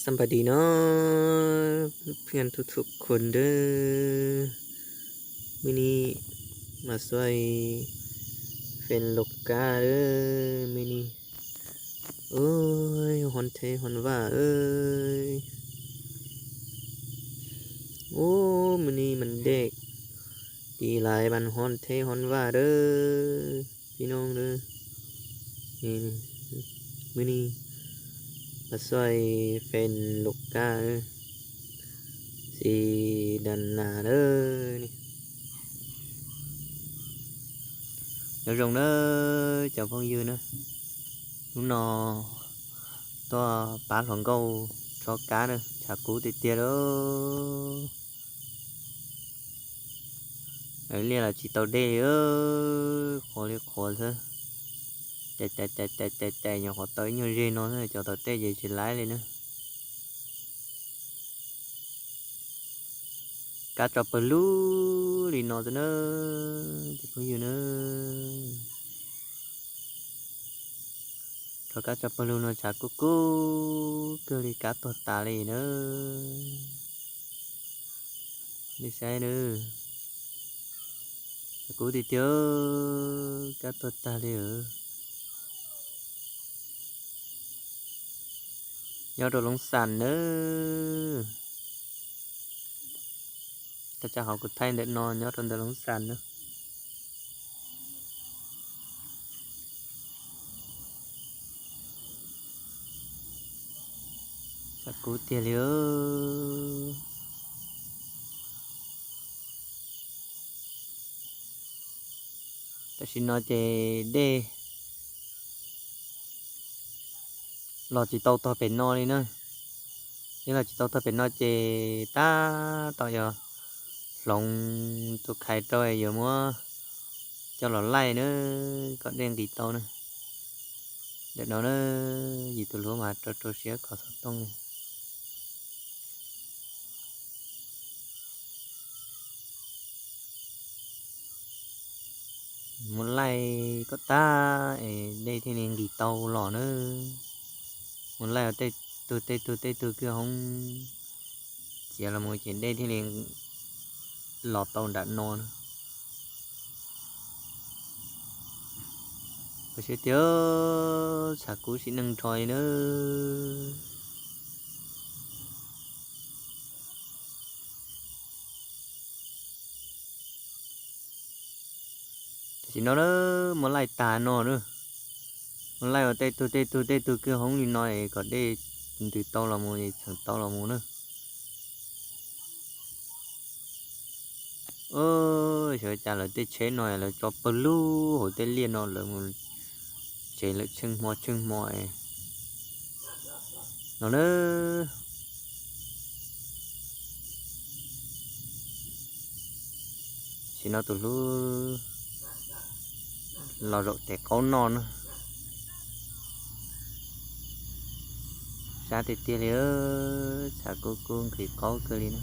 สำบายดีเนาะ เพื่อนทุกๆคนเด้อ มื้อนี้มาช่วยแฟนลกกาเด้อ มื้อนี้ โอ้ย ฮ้อนแท้ฮ้อนว่าเอ้ย โอ้ มื้อนี้มันแดดดีหลาย มันฮ้อนแท้ฮ้อนว่าเด้อ พี่น้องเด้อ นี่ มื้อนี้มาช่วยแฟนลกกาเด้อ si dan nasเด้อ นี่ Nyob zoo nawb cov phooj ywg na, hnub no tuaj pab hluas nkauj tso kab na, tshav kub tiag tiag lawm. Liaj los tsis tau dej li, qhuav li qhuav xwb. Cais cais cais cais cais nyuam qhuav tau ib nyuag zeg no xwb, cov tom tej ces tsis laib li na. Kab tso pawg lug li no xwb na, cov phooj ywg na. Rho kab tso pawg lug no tshav kub kub kawg li, kab tuag tas li na. Nej saib na, tshav kub tiag tiag, kab tuag tag li lawm. Nyob rau Loob Xas nawb. Thaj tsam hauv kuv thaij ntawm no nyob rau ntawm Loob Xas na. Tshav kub tiag li. Tam sim no ces dej los tsis tau tog pem no li na. Dej los tsis tau tog pem no ces tab tom yog hloov tus khais rau yuav muab coj los laij na, kom dej nqis tau na. Ntawm no na, yim tus hluas mas rau rau siab kho xov tooj li. Mus laij kom tag es dej thiaj li nqis tau los na. Mus laij tej tug tej tug tej tug kwj hoob txiav los mus ces dej thiaj li los tau nram no na. Kho siab tiag, tshav kub sim neej nrho li na. Tam sim no na, muab laij tag no na, muab laij ua tej tug tej tug tej tug kwj hoob li no es kom dej ntws tau los mus es txheem tau los mus na. Xyov cas lawv tej tsheb no lawv tso pawg lug hauv tej liaj no lawv mus tsev lawm tsheej hmo tsheej hmo no na. Tam sim no tus hlub los zaum tes qaub noj na. Sab tiag tiag li, tshav kub kub nqhis qaub kawg li na.